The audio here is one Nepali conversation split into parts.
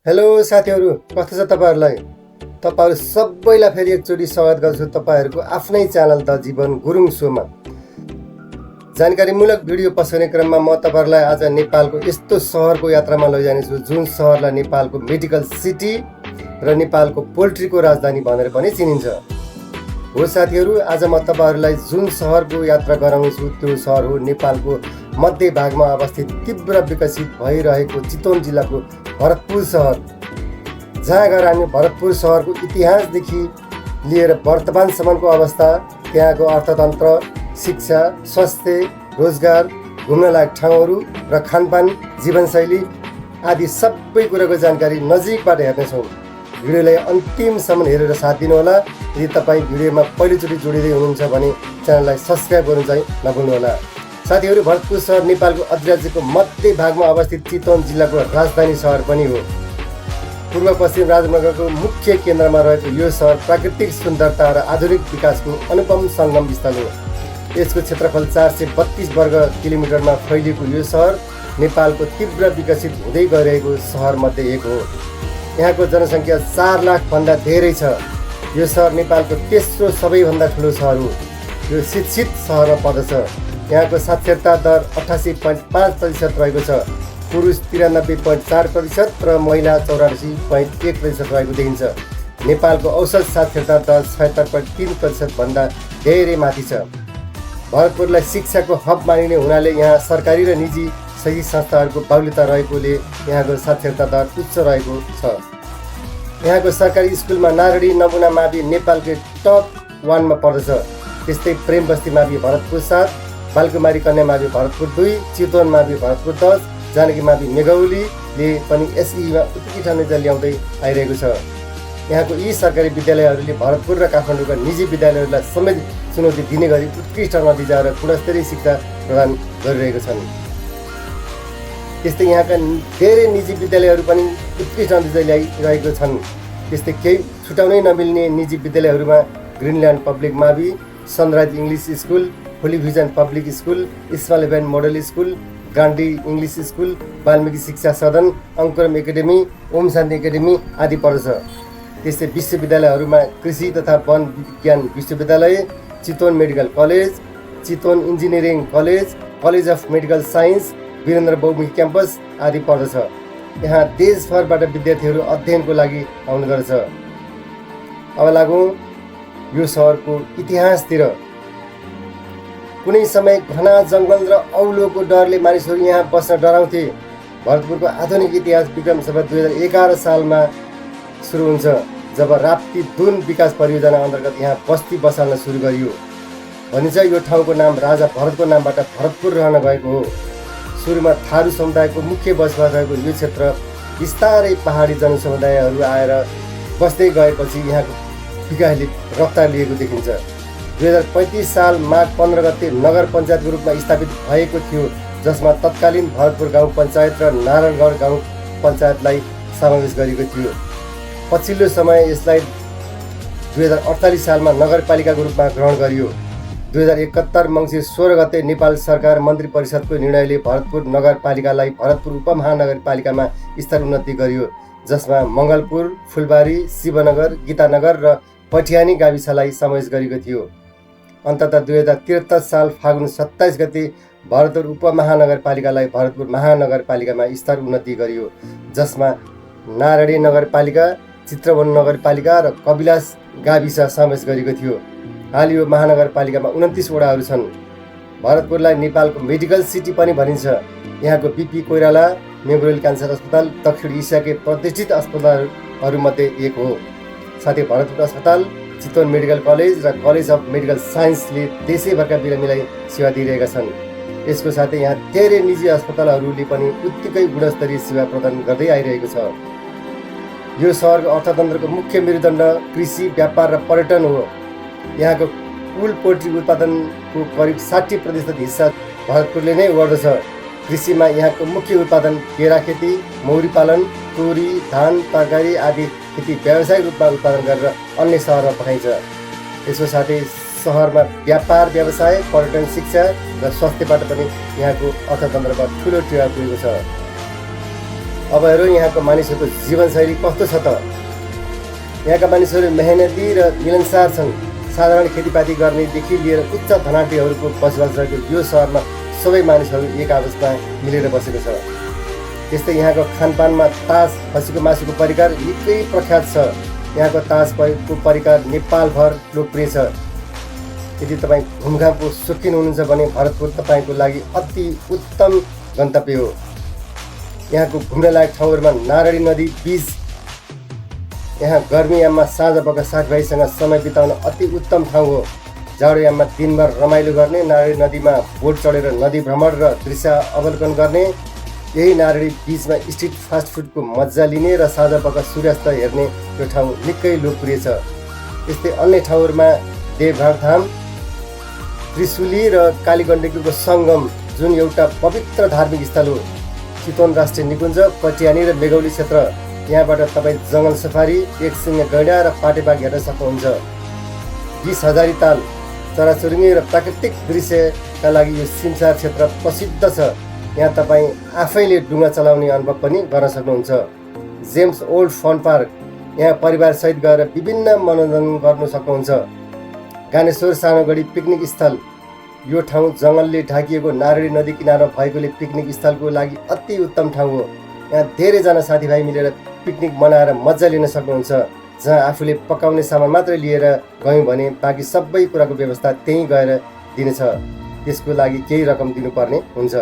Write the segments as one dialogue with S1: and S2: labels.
S1: हेलो साथीहरू, कस्तो छ तपाईहरुलाई? तपाईहरु सबैलाई फेरि एकचोटि स्वागत गर्छु तपाईहरुको आफ्नै च्यानल द जीवन गुरुङ शोमा। जानकारीमूलक भिडियो पस्कने क्रममा म तपाईहरुलाई आज नेपालको यस्तो सहरको यात्रामा लैजानेछु जुन सहरलाई नेपालको मेडिकल सिटी र नेपालको पोल्ट्रीको राजधानी भनेर पनि चिनिन्छ। हो साथीहरू, आज म तपाईहरुलाई जुन सहरको यात्रा गराउँछु त्यो सहर हो नेपालको मध्य भागमा अवस्थित तीव्र विकसित भइरहेको चितवन जिल्लाको भरतपुर सहर। जहाँ गएर हामी भरतपुर सहरको इतिहासदेखि लिएर वर्तमानसम्मको अवस्था, त्यहाँको अर्थतन्त्र, शिक्षा, स्वास्थ्य, रोजगार, घुम्न लायक ठाउँहरू र खानपान, जीवनशैली आदि सबै कुराको जानकारी नजिकबाट हेर्नेछौँ। भिडियोलाई अन्तिमसम्म हेरेर साथ दिनुहोला। यदि तपाईँ भिडियोमा पहिलोचोटि जोडिँदै हुनुहुन्छ भने च्यानललाई सब्सक्राइब गर्नु चाहिँ नभुल्नुहोला। साथीहरू, भरतपुर सहर नेपालको अधिराज्यको मध्य भागमा अवस्थित चितवन जिल्लाको राजधानी सहर पनि हो। पूर्व पश्चिम राजमार्गको मुख्य केन्द्रमा रहेको यो सहर प्राकृतिक सुन्दरता र आधुनिक विकासको अनुपम सङ्गम स्थल हो। यसको क्षेत्रफल 432 वर्ग किलोमिटरमा फैलिएको यो सहर नेपालको तीव्र विकसित हुँदै गइरहेको सहरमध्ये एक हो। यहाँको जनसङ्ख्या 4 लाखभन्दा धेरै छ। यो सहर नेपालको तेस्रो सबैभन्दा ठुलो सहर हो। यो शिक्षित सहरमा पर्दछ। यहाँको साक्षरता दर 88.5% रहेको छ। पुरुष 93.4% र महिला 84.1% रहेको देखिन्छ। नेपालको औसत साक्षरता दर 76.3% भन्दा धेरै माथि छ। भरतपुरलाई शिक्षाको हब मानिने हुनाले यहाँ सरकारी र निजी शैक्षिक संस्थाहरूको बाहुल्यता रहेकोले यहाँको साक्षरता दर उच्च रहेको छ। यहाँको सरकारी स्कुलमा नारायणी नमुना मावि नेपालकै टप 1 मा पर्दछ। त्यस्तै प्रेम बस्ती मावि भरतपुर 7, बालकुमारी कन्या मावि भरतपुर 2, चितवन मावि भरतपुर 10, जानकी मावि मेघौलीले पनि एसईमा उत्कृष्ट नतिजा ल्याउँदै आइरहेको छ। यहाँको यी सरकारी विद्यालयहरूले भरतपुर र काठमाडौँका निजी विद्यालयहरूलाई समेत चुनौती दिने गरी उत्कृष्ट नतिजा र गुणस्तरीय शिक्षा प्रदान गरिरहेका छन्। त्यस्तै यहाँका धेरै निजी विद्यालयहरू पनि उत्कृष्ट नतिजा ल्याइरहेको छन्। त्यस्तै केही छुटाउनै नमिल्ने निजी विद्यालयहरूमा ग्रिनल्यान्ड पब्लिक मावि, sunrise English school, holy vision public school, small heaven model school, Gandhi English school, Valmiki Shiksha Sadan, Ankuram academy, Om Shanti academy आदि पर्दछ। त्यस्तै विश्वविद्यालयहरूमा कृषि तथा वन विज्ञान विश्वविद्यालय, Chitwan medical college, Chitwan engineering college, college of medical science, Birendra बहुमुखी क्याम्पस आदि पर्दछ। यहाँ देशभरबाट विद्यार्थीहरू अध्ययनको लागि आउने गर्दछ। अब लागौँ यो सहरको इतिहासतिर। कुनै समय घना जङ्गल र औलोको डरले मानिसहरू यहाँ बस्न डराउँथे। भरतपुरको आधुनिक इतिहास विक्रम सम्वत 2011 सालमा सुरु हुन्छ, जब राप्ती दुन विकास परियोजना अन्तर्गत यहाँ बस्ती बसाल्न सुरु गरियो। भनिन्छ यो ठाउँको नाम राजा भरतको नामबाट भरतपुर रहन गएको हो। सुरुमा थारू समुदायको मुख्य बसोबास रहेको यो क्षेत्र बिस्तारै पहाडी जनसमुदायहरू आएर बस्दै गएपछि यहाँको विकासले रफ्तार लिएको देखिन्छ। 2035 साल माघ 15 गते नगर पञ्चायतको रूपमा स्थापित भएको थियो, जसमा तत्कालीन भरतपुर गाउँ पञ्चायत र नारायणगढ गाउँ पञ्चायतलाई समावेश गरेको थियो। पछिल्लो समय यसलाई 2048 सालमा नगरपालिकाको रूपमा ग्रहण गरियो। 2071 मङ्सिर 16 गते नेपाल सरकार मन्त्री परिषदको निर्णयले भरतपुर नगरपालिकालाई भरतपुर उपमहानगरपालिकामा स्तर उन्नति गरियो, जसमा मङ्गलपुर, फुलबारी, शिवनगर, गीतानगर र पटियानी गाविसलाई समावेश गरेको थियो। अन्ततः 2073 साल फागुन 27 गते भरतपुर उपमहानगरपालिकालाई भरतपुर महानगरपालिकामा स्तर उन्नति गरियो, जसमा नारायणी नगरपालिका, चित्रवन नगरपालिका र कविलास गाविस समावेश गरेको थियो। हाल यो महानगरपालिकामा 29 वडाहरू छन्। भरतपुरलाई नेपालको मेडिकल सिटी पनि भनिन्छ। यहाँको बिपी कोइराला मेमोरियल क्यान्सर अस्पताल दक्षिण एसियाकै प्रतिष्ठित अस्पतालहरूमध्ये एक हो। साथै भरतपुर अस्पताल, चितवन मेडिकल कलेज र कलेज अफ मेडिकल साइन्सले देशैभरका बिरामीलाई सेवा दिइरहेका छन्। यसको साथै यहाँ धेरै निजी अस्पतालहरूले पनि उत्तिकै गुणस्तरीय सेवा प्रदान गर्दै आइरहेको छ। यो सहरको अर्थतन्त्रको मुख्य मेरुदण्ड कृषि, व्यापार र पर्यटन हो। यहाँको कुल पोल्ट्री उत्पादनको करिब 60% हिस्सा भरतपुरले नै ओगट्दछ। कृषिमा यहाँको मुख्य उत्पादन केरा खेती, मौरी पालन, तोरी, धान, तरकारी आदि खेती व्यावसायिक रूपमा उत्पादन गरेर अन्य सहरमा पठाइन्छ। यसको साथै सहरमा व्यापार, व्यवसाय, पर्यटन, शिक्षा र स्वास्थ्यबाट पनि यहाँको अर्थतन्त्रमा ठुलो टेवा पुगेको छ। अब हेरौँ यहाँको मानिसहरूको जीवनशैली कस्तो छ त। यहाँका मानिसहरू मेहनती र मिलनसार छन्। साधारण खेतीपाती गर्नेदेखि लिएर उच्च धनाढ्यहरूको बसोबास रहेको यो सहरमा सबै मानिसहरू एक आपसमा मिलेर बसेको छ। त्यस्तै यहाँको खानपानमा तास खसीको मासुको परिकार निकै प्रख्यात छ। यहाँको तासको परिकार नेपालभर लोकप्रिय छ। यदि तपाईँ घुमघामको सोखिन हुनुहुन्छ भने भरतपुर तपाईँको लागि अति उत्तम गन्तव्य हो। यहाँको घुम्न लायक ठाउँहरूमा नारायणी नदी बीच, यहाँ गर्मीयाममा साँझ पख साथीभाइसँग समय बिताउन अति उत्तम ठाउँ हो। जाडोयाममा दिनभर रमाइलो गर्ने, नारायणी नदीमा बोट चढेर नदी भ्रमण र दृश्य अवलोकन गर्ने, यही नारायणी बीचमा स्ट्रिट फास्ट फुडको मजा लिने र साँझ पख सूर्यास्त हेर्ने यो ठाउँ निकै लोकप्रिय छ। यस्तै अन्य ठाउँहरूमा देवघाट धाम, त्रिशुली र कालीगण्डकीको सङ्गम जुन एउटा पवित्र धार्मिक स्थल हो, चितवन राष्ट्रिय निकुञ्ज, पटियानी र मेघौली क्षेत्र, यहाँबाट तपाईँ जङ्गल सफारी, एकसिङ गैँडा र पाटेबाघ हेर्न सक्नुहुन्छ। 20 हजारी ताल, चराचुरुङ्गी र प्राकृतिक दृश्यका लागि यो सिमसार क्षेत्र प्रसिद्ध छ। यहाँ तपाईँ आफैले डुङ्गा चलाउने अनुभव पनि गर्न सक्नुहुन्छ। जेम्स ओल्ड फन पार्क, यहाँ परिवारसहित गएर विभिन्न मनोरञ्जन गर्नु सक्नुहुन्छ। गानेश्वर सानोगढी पिकनिक स्थल, यो ठाउँ जङ्गलले ढाकिएको नारायणी नदी किनारमा भएकोले पिकनिक स्थलको लागि अति उत्तम ठाउँ हो। यहाँ धेरैजना साथीभाइ मिलेर पिकनिक मनाएर मजा लिन सक्नुहुन्छ। जहाँ आफूले पकाउने सामान मात्रै लिएर गयौँ भने बाँकी सबै कुराको व्यवस्था त्यहीँ गएर दिनेछ। त्यसको लागि केही रकम दिनुपर्ने हुन्छ।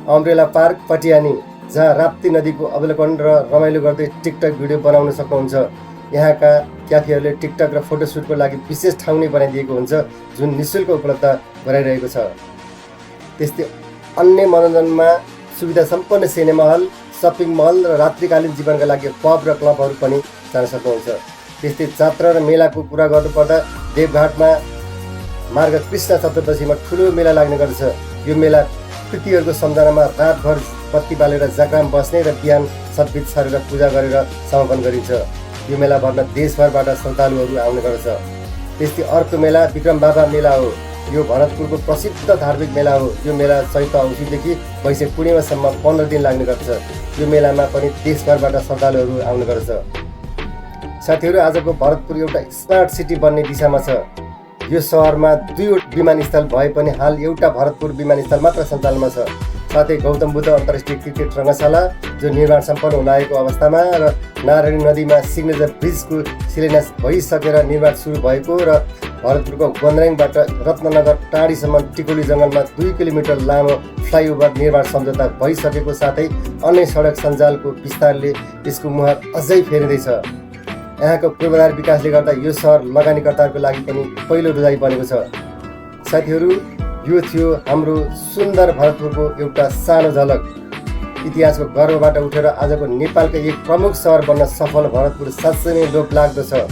S1: अम्ब्रेला पार्क पटियानी, जहाँ राप्ती नदीको अवलोकन र रमाइलो गर्दै टिकटक भिडियो बनाउन सक्नुहुन्छ। यहाँका क्याफेहरूले टिकटक र फोटोसुटको लागि विशेष ठाउँ नै बनाइदिएको हुन्छ जुन निःशुल्क उपलब्ध गराइरहेको छ। त्यस्तै अन्य मनोरञ्जनमा सुविधा सम्पन्न सिनेमा हल, सपिङ मल र रात्रिकालीन जीवनका लागि पब र क्लबहरू पनि जान सक्नुहुन्छ। त्यस्तै जात्रा र मेलाको कुरा गर्नुपर्दा देवघाटमा मार्ग कृष्ण चतुर्दशीमा ठुलो मेला लाग्ने गर्दछ। यो मेला कृतिहरूको सम्झनामा रातभर बत्ती बालेर जात्राम बस्ने र बिहान सद्भित छरेर पूजा गरेर समापन गरिन्छ। यो मेला भर्न देशभरबाट श्रद्धालुहरू आउने गर्दछ। त्यस्तै अर्को मेला विक्रम बाबा मेला हो। यो भरतपुरको प्रसिद्ध धार्मिक मेला हो। यो मेला चैत औँसीदेखि वैशाख पूर्णिमासम्म 15 दिन लाग्ने गर्छ। यो मेलामा पनि देशभरबाट श्रद्धालुहरू आउने गर्दछ। साथीहरू, आजको भरतपुर एउटा स्मार्ट सिटी बन्ने दिशामा छ। यो सहरमा 2 विमानस्थल भए पनि हाल एउटा भरतपुर विमानस्थल मात्र सञ्चालनमा छ। साथै गौतम बुद्ध अन्तर्राष्ट्रिय क्रिकेट रङ्गशाला जो निर्माण सम्पन्न हुन लागेको अवस्थामा र नारायणी नदीमा सिग्नेचर ब्रिजको शिलान्यास भइसकेर निर्माण सुरु भएको र भरतपुरको गोन्द्राङबाट रत्ननगर टाढीसम्म टिकोली जङ्गलमा 2 किलोमिटर लामो फ्लाइओभर निर्माण सम्झौता भइसकेको साथै अन्य सडक सञ्जालको विस्तारले यसको मुहार अझै फेरिँदैछ। यहाँको पूर्वाधार विकासले गर्दा यो सहर लगानीकर्ताहरूको लागि पनि पहिलो रोजाइ बनेको छ। साथीहरू, यो थियो हाम्रो सुन्दर भरतपुरको एउटा सानो झलक। इतिहासको गर्वबाट उठेर आजको नेपालको एक प्रमुख सहर बन्न सफल भरतपुर साँच्चै नै लोभलाग्दो छ।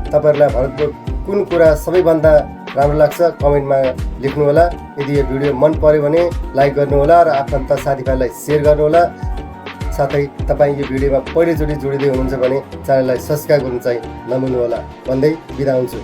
S1: तपाईँहरूलाई भरतपुर कुन कुरा सबैभन्दा राम्रो लाग्छ कमेन्टमा लेख्नुहोला। यदि यो भिडियो मन पर्यो भने लाइक गर्नुहोला र आफन्त साथीभाइलाई सेयर गर्नुहोला। साथै तपाईँ यो भिडियोमा पहिलोचोटि जोडिँदै हुनुहुन्छ भने च्यानललाई सब्सक्राइब गर्नु चाहिँ नभुल्नुहोला भन्दै बिदा हुन्छु।